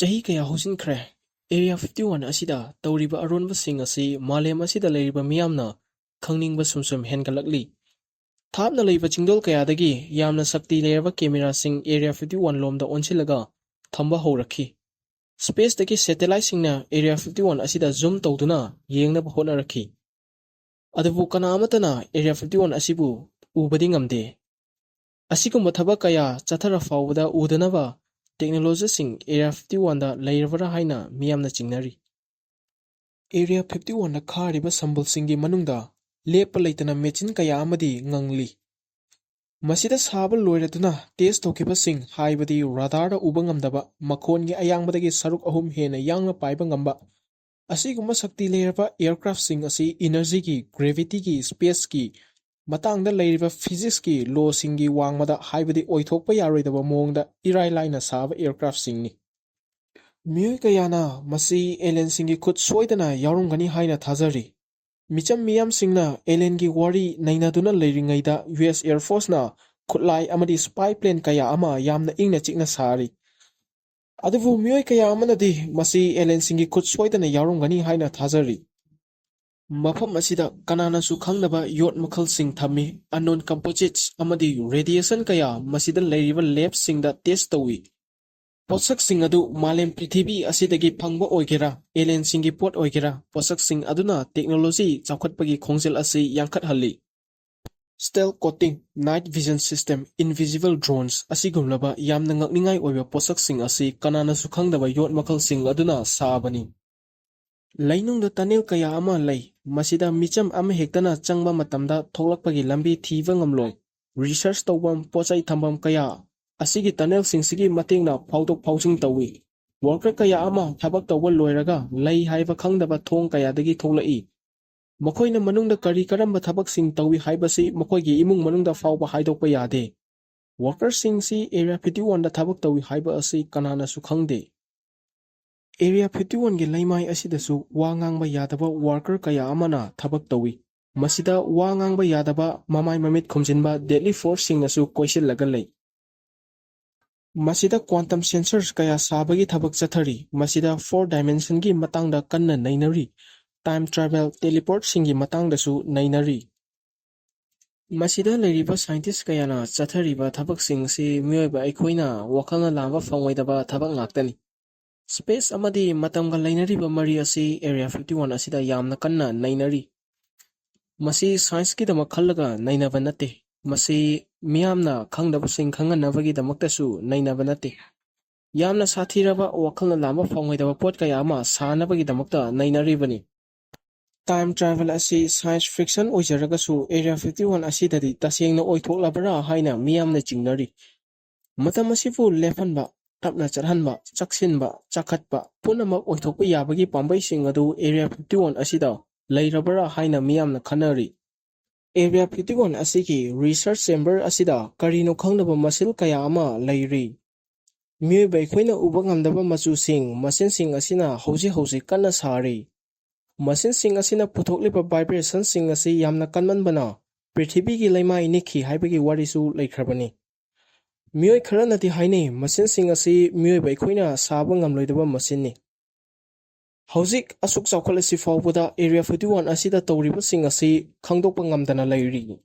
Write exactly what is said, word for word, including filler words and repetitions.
ꯆꯍꯤ ꯀꯌꯥ ꯍꯧꯖꯤꯟꯈ꯭ꯔꯦ, area fifty one ꯑꯁꯤꯗ ꯇꯧꯔꯤꯕ ꯑꯔꯣꯟꯕꯁꯤꯡ ꯑꯁꯤ ꯃꯥꯂꯦꯝ ꯑꯁꯤꯗ ꯂꯩꯔꯤꯕ ꯃꯤꯌꯥꯝꯅ ꯈꯪꯅꯤꯡꯕ ꯁꯨꯝ ꯁꯨꯝ ꯍꯦꯟꯒꯠꯂꯛꯂꯤ꯫ ꯊꯥꯞꯅ ꯂꯩꯕ ꯆꯤꯡꯗꯣꯜ ꯀꯌꯥꯗꯒꯤ ꯌꯥꯝꯅ ꯁꯛꯇꯤ ꯂꯩꯔꯕ ꯀꯦꯃꯦꯔꯥꯁꯤꯡ ꯑꯦꯔꯤꯌꯥ ꯐꯤꯐꯇꯤ ꯋꯥꯟ ꯂꯣꯝꯗ ꯑꯣꯟꯁꯤꯜꯂꯒ ꯊꯝꯕ ꯍꯧꯔꯛꯈꯤ꯫ ꯁ꯭ꯄꯦꯁꯇꯒꯤ ꯁꯦꯇꯦꯂꯥꯏꯠꯁꯤꯡꯅ ꯑꯦꯔꯤꯌꯥ ꯐꯤꯐꯇꯤ ꯋꯥꯟ ꯑꯁꯤꯗ ꯖꯨꯝ ꯇꯧꯗꯨꯅ ꯌꯦꯡꯅꯕ ꯍꯣꯠꯅꯔꯛꯈꯤ꯫ ꯑꯗꯨꯕꯨ ꯀꯅꯥ ꯑꯃꯠꯇꯅ ꯑꯦꯔꯤꯌꯥ ꯐꯤꯐꯇꯤ ꯋꯥꯟ ꯑꯁꯤꯕꯨ ꯎꯕꯗꯤ ꯉꯝꯗꯦ꯫ ꯑꯁꯤꯒꯨꯝꯕ ꯊꯕꯛ ꯀꯌꯥ ꯆꯠꯊꯔ ꯐꯥꯎꯕꯗ ꯎꯗꯅꯕ ꯇꯦꯛꯅꯣꯂꯣꯖꯤꯁꯤꯡ ꯑꯦꯔꯤꯌꯥ ꯐꯤꯐꯇꯤ ꯋꯥꯟꯗ ꯂꯩꯔꯕ꯭ꯔꯥ ꯍꯥꯏꯅ ꯃꯤꯌꯥꯝꯅ ꯆꯤꯡꯅꯔꯤ꯫ ꯑꯦꯔꯤꯌꯥ ꯐꯤꯐꯇꯤ ꯋꯥꯟꯗ ꯈꯥꯔꯤꯕ ꯁꯝꯕꯜꯁꯤꯡꯒꯤ ꯃꯅꯨꯡꯗ ꯂꯦꯞꯄ ꯂꯩꯇꯅ ꯃꯦꯆꯤꯟ ꯀꯌꯥ ꯑꯃꯗꯤ ꯉꯪꯂꯤ꯫ ꯃꯁꯤꯗ ꯁꯥꯕ ꯂꯣꯏꯔꯗꯨꯅ ꯇꯦꯁ ꯇꯧꯈꯤꯕꯁꯤꯡ, ꯍꯥꯏꯕꯗꯤ ꯔꯥꯗꯥꯔꯗ ꯎꯕ ꯉꯝꯗꯕ, ꯃꯈꯣꯟꯒꯤ ꯑꯌꯥꯡꯕꯗꯒꯤ ꯁꯔꯨꯛ ꯑꯍꯨꯝ ꯍꯦꯟꯅ ꯌꯥꯡꯅ ꯄꯥꯏꯕ ꯉꯝꯕ, ꯑꯁꯤꯒꯨꯝꯕ ꯁꯛꯇꯤ ꯂꯩꯔꯕ ꯑꯦꯌꯔꯀ꯭ꯔꯥꯐꯁꯤꯡ ꯑꯁꯤ ꯏꯅꯔꯖꯤꯒꯤ, ꯒ꯭ꯔꯦꯚꯤꯇꯤꯒꯤ, ꯁ꯭ꯄꯦꯁꯀꯤ ꯃꯇꯥꯡꯗ ꯂꯩꯔꯤꯕ ꯐꯤꯖꯤꯛꯁꯀꯤ ꯂꯣꯁꯤꯡꯒꯤ ꯋꯥꯡꯃꯗ, ꯍꯥꯏꯕꯗꯤ ꯑꯣꯏꯊꯣꯛꯄ ꯌꯥꯔꯣꯏꯗꯕ ꯃꯑꯣꯡꯗ ꯏꯔꯥꯏ ꯂꯥꯏꯅ ꯁꯥꯕ ꯑꯦꯌꯔꯀ꯭ꯔꯥꯐꯁꯤꯡꯅꯤ꯫ ꯃꯤꯑꯣꯏ ꯀꯌꯥꯅ ꯃꯁꯤ ꯑꯦꯂꯦꯟꯁꯤꯡꯒꯤ ꯈꯨꯠ ꯁꯣꯏꯗꯅ ꯌꯥꯎꯔꯝꯒꯅꯤ ꯍꯥꯏꯅ ꯊꯥꯖꯔꯤ꯫ ꯃꯤꯆꯝ ꯃꯤꯌꯥꯝꯁꯤꯡꯅ ꯑꯦꯂꯦꯟꯒꯤ ꯋꯥꯔꯤ ꯅꯩꯅꯗꯨꯅ ꯂꯩꯔꯤꯉꯩꯗ, ꯌꯨ ꯑꯦꯁ ꯑꯦꯌꯔ ꯐꯣꯔꯁꯅ ꯈꯨꯠꯂꯥꯏ ꯑꯃꯗꯤ ꯁ꯭ꯄꯥꯏ ꯄ꯭ꯂꯦꯟ ꯀꯌꯥ ꯑꯃ ꯌꯥꯝꯅ ꯏꯪꯅ ꯆꯤꯛꯅ ꯁꯥꯔꯤ꯫ ꯑꯗꯨꯕꯨ ꯃꯤꯑꯣꯏ ꯀꯌꯥ ꯑꯃꯅꯗꯤ ꯃꯁꯤ ꯑꯦꯂꯦꯟꯁꯤꯡꯒꯤ ꯈꯨꯠ ꯁꯣꯏꯗꯅ ꯌꯥꯎꯔꯝꯒꯅꯤ ꯍꯥꯏꯅ ꯊꯥꯖꯔꯤ꯫ ꯃꯐꯝ ꯑꯁꯤꯗ ꯀꯅꯥꯅꯁꯨ ꯈꯪꯗꯕ ꯌꯣꯠ ꯃꯈꯜꯁꯤꯡ ꯊꯝꯃꯤ, unknown composites ꯑꯃꯗꯤ radiation ꯀꯌꯥ ꯃꯁꯤꯗ ꯂꯩꯔꯤꯕ ꯂꯦꯕꯁꯤꯡꯗ ꯇꯦꯁ ꯇꯧꯏ꯫ ꯄꯣꯠꯁꯛꯁꯤꯡ ꯑꯗꯨ ꯃꯥꯂꯦꯝ ꯄ꯭ꯔꯤꯊꯤꯕꯤ ꯑꯁꯤꯗꯒꯤ ꯐꯪꯕ ꯑꯣꯏꯒꯦꯔꯥ, ꯑꯦꯂꯦꯟꯁꯤꯡꯒꯤ ꯄꯣꯠ ꯑꯣꯏꯒꯦꯔꯥ, ꯄꯣꯠꯁꯛꯁꯤꯡ ꯑꯗꯨꯅ ꯇꯦꯛꯅꯣꯂꯣꯖꯤ ꯆꯥꯎꯈꯠꯄꯒꯤ ꯈꯣꯡꯖꯦꯜ ꯑꯁꯤ ꯌꯥꯡꯈꯠꯍꯜꯂꯤ꯫ Stealth coating, night vision system, invisible drones ꯑꯁꯤꯒꯨꯝꯂꯕ ꯌꯥꯝꯅ ꯉꯛꯅꯤꯡꯉꯥꯏ ꯑꯣꯏꯕ ꯄꯣꯠꯁꯛꯁꯤꯡ ꯑꯁꯤ ꯀꯅꯥꯅꯁꯨ ꯈꯪꯗꯕ ꯌꯣꯠ ꯃꯈꯜꯁꯤꯡ ꯑꯗꯨꯅ ꯁꯥꯕꯅꯤ꯫ ꯂꯩꯅꯨꯡꯗ tunnel ꯀꯌꯥ ꯑꯃ ꯂꯩ꯫ ꯃꯁꯤꯗ ꯃꯤꯆꯝ ꯑꯃꯍꯦꯛꯇꯅ ꯆꯪꯕ ꯃꯇꯝꯗ ꯊꯣꯛꯂꯛꯄꯒꯤ ꯂꯝꯕꯤ ꯊꯤꯕ ꯉꯝꯂꯣꯏ꯫ Research ꯇꯧꯐꯝ, ꯄꯣꯠꯆꯩ ꯊꯝꯐꯝ ꯀꯌꯥ ꯑꯁꯤꯒꯤ tunnelꯁꯤꯡꯁꯤꯒꯤ ꯃꯇꯦꯡꯅ ꯐꯥꯎꯗꯣꯛ ꯐꯥꯎꯖꯤꯟ ꯇꯧꯏ꯫ Worker ꯀꯌꯥ ꯑꯃ ꯊꯕꯛ ꯇꯧꯕ ꯂꯣꯏꯔꯒ ꯂꯩ ꯍꯥꯏꯕ ꯈꯪꯗꯕ ꯊꯣꯡ ꯀꯌꯥꯗꯒꯤ ꯊꯣꯛꯂꯛꯏ꯫ ꯃꯈꯣꯏꯅ ꯃꯅꯨꯡꯗ ꯀꯔꯤ ꯀꯔꯝꯕ ꯊꯕꯛꯁꯤꯡ ꯇꯧꯏ ꯍꯥꯏꯕꯁꯤ ꯃꯈꯣꯏꯒꯤ ꯏꯃꯨꯡ ꯃꯅꯨꯡꯗ ꯐꯥꯎꯕ ꯍꯥꯏꯗꯣꯛꯄ ꯌꯥꯗꯦ꯫ Workerꯁꯤꯡꯁꯤ ꯑꯦꯔꯤꯌꯥ ꯐꯤꯐꯇꯤ ꯋꯥꯟꯗ ꯊꯕꯛ ꯇꯧꯏ ꯍꯥꯏꯕ ꯑꯁꯤ ꯀꯅꯥꯅꯁꯨ ꯈꯪꯗꯦ꯫ ꯑꯦꯔꯤꯌꯥ ꯐꯤꯐꯇꯤ ꯋꯥꯟꯒꯤ ꯂꯩꯃꯥꯏ ꯑꯁꯤꯗꯁꯨ ꯋꯥ ꯉꯥꯡꯕ ꯌꯥꯗꯕ worker ꯀꯌꯥ ꯑꯃꯅ ꯊꯕꯛ ꯇꯧꯏ꯫ ꯃꯁꯤꯗ ꯋꯥ ꯉꯥꯡꯕ ꯌꯥꯗꯕ, ꯃꯃꯥꯏ ꯃꯃꯤꯠ ꯈꯨꯝꯖꯤꯟꯕ deadly forceꯁꯤꯡꯅꯁꯨ ꯀꯣꯏꯁꯤꯜꯂꯒ ꯂꯩ꯫ ꯃꯁꯤꯗ quantum sensors ꯀꯌꯥ ꯁꯥꯕꯒꯤ ꯊꯕꯛ ꯆꯠꯊꯔꯤ꯫ ꯃꯁꯤꯗ four dimensionꯒꯤ ꯃꯇꯥꯡꯗ ꯀꯟꯅ ꯅꯩꯅꯔꯤ꯫ Time travel, teleportꯁꯤꯡꯒꯤ ꯃꯇꯥꯡꯗꯁꯨ ꯅꯩꯅꯔꯤ꯫ ꯃꯁꯤꯗ ꯂꯩꯔꯤꯕ scientist ꯀꯌꯥꯅ ꯆꯠꯊꯔꯤꯕ ꯊꯕꯛꯁꯤꯡ ꯑꯁꯤ ꯃꯤꯑꯣꯏꯕ ꯑꯩꯈꯣꯏꯅ ꯋꯥꯈꯜꯅ ꯂꯥꯝꯕ ꯐꯪꯉꯣꯏꯗꯕ ꯊꯕꯛ ꯉꯥꯛꯇꯅꯤ꯫ Space ꯑꯃꯗꯤ ꯃꯇꯝꯒ ꯂꯩꯅꯔꯤꯕ ꯃꯔꯤ ꯑꯁꯤ Area fifty one ꯑꯁꯤꯗ ꯌꯥꯝꯅ ꯀꯟꯅ ꯅꯩꯅꯔꯤ꯫ ꯃꯁꯤ scienceꯀꯤꯗꯃꯛ ꯈꯜꯂꯒ ꯅꯩꯅꯕ ꯅꯠꯇꯦ꯫ ꯃꯁꯤ ꯃꯤꯌꯥꯝꯅ ꯈꯪꯗꯕꯁꯤꯡ ꯈꯪꯍꯟꯅꯕꯒꯤꯗꯃꯛꯇꯁꯨ ꯅꯩꯅꯕ ꯅꯠꯇꯦ꯫ ꯌꯥꯝꯅ ꯁꯥꯊꯤꯔꯕ, ꯋꯥꯈꯜꯅ ꯂꯥꯝꯕ ꯐꯪꯉꯣꯏꯗꯕ ꯄꯣꯠ ꯀꯌꯥ ꯑꯃ ꯁꯥꯅꯕꯒꯤꯗꯃꯛꯇ ꯅꯩꯅꯔꯤꯕꯅꯤ꯫ Time travel ꯑꯁꯤ science fiction ꯑꯣꯏꯖꯔꯒꯁꯨ Area fifty one ꯑꯁꯤꯗꯗꯤ ꯇꯁꯦꯡꯅ ꯑꯣꯏꯊꯣꯛꯂꯕ꯭ꯔꯥ ꯍꯥꯏꯅ ꯃꯤꯌꯥꯝꯅ ꯆꯤꯡꯅꯔꯤ꯫ ꯃꯇꯝ ꯑꯁꯤꯕꯨ ꯂꯦꯞꯍꯟꯕ, ꯇꯞꯅ ꯆꯠꯍꯟꯕ, ꯆꯥꯛꯁꯤꯟꯕ, ꯆꯥꯈꯠꯄ ꯄꯨꯝꯅꯃꯛ ꯑꯣꯏꯊꯣꯛꯄ ꯌꯥꯕꯒꯤ ꯄꯥꯝꯕꯩꯁꯤꯡ ꯑꯗꯨ Area fifty one ꯑꯁꯤꯗ ꯂꯩꯔꯕ꯭ꯔꯥ ꯍꯥꯏꯅ ꯃꯤꯌꯥꯝꯅ ꯈꯟꯅꯔꯤ꯫ Area fifty one ꯑꯁꯤꯒꯤ research chamber ꯑꯁꯤꯗ ꯀꯔꯤꯅꯣ ꯈꯪꯗꯕ ꯃꯁꯤꯜ ꯀꯌꯥ ꯑꯃ ꯂꯩꯔꯤ꯫ ꯃꯤꯑꯣꯏꯕ ꯑꯩꯈꯣꯏꯅ ꯎꯕ ꯉꯝꯗꯕ ꯃꯆꯨꯁꯤꯡ, ꯃꯁꯤꯜꯁꯤꯡ ꯑꯁꯤꯅ ꯍꯧꯖꯤꯛ ꯍꯧꯖꯤꯛ ꯀꯟꯅ ꯁꯥꯔꯤ꯫ ꯃꯁꯤꯜꯁꯤꯡ ꯑꯁꯤꯅ ꯄꯨꯊꯣꯛꯂꯤꯕ vibrationꯁꯤꯡ ꯑꯁꯤ ꯌꯥꯝꯅ ꯀꯟꯃꯟꯕꯅ ꯄ꯭ꯔꯤꯊꯤꯕꯤꯒꯤ ꯂꯩꯃꯥꯏ ꯅꯤꯛꯈꯤ ꯍꯥꯏꯕꯒꯤ ꯋꯥꯔꯤꯁꯨ ꯂꯩꯈ꯭ꯔꯕꯅꯤ꯫ ꯃꯤꯑꯣꯏ ꯈꯔꯅꯗꯤ ꯍꯥꯏꯅꯩ, ꯃꯁꯤꯜꯁꯤꯡ ꯑꯁꯤ ꯃꯤꯑꯣꯏꯕ ꯑꯩꯈꯣꯏꯅ ꯁꯥꯕ ꯉꯝꯂꯣꯏꯗꯕ ꯃꯁꯤꯟꯅꯤ꯫ ꯍꯧꯖꯤꯛ ꯑꯁꯨꯛ ꯆꯥꯎꯈꯠꯂꯁꯤ ꯐꯥꯎꯕꯗ Area fifty one ꯑꯁꯤꯗ ꯇꯧꯔꯤꯕꯁꯤꯡ ꯑꯁꯤ ꯈꯪꯗꯣꯛꯄ ꯉꯝꯗꯅ ꯂꯩꯔꯤ꯫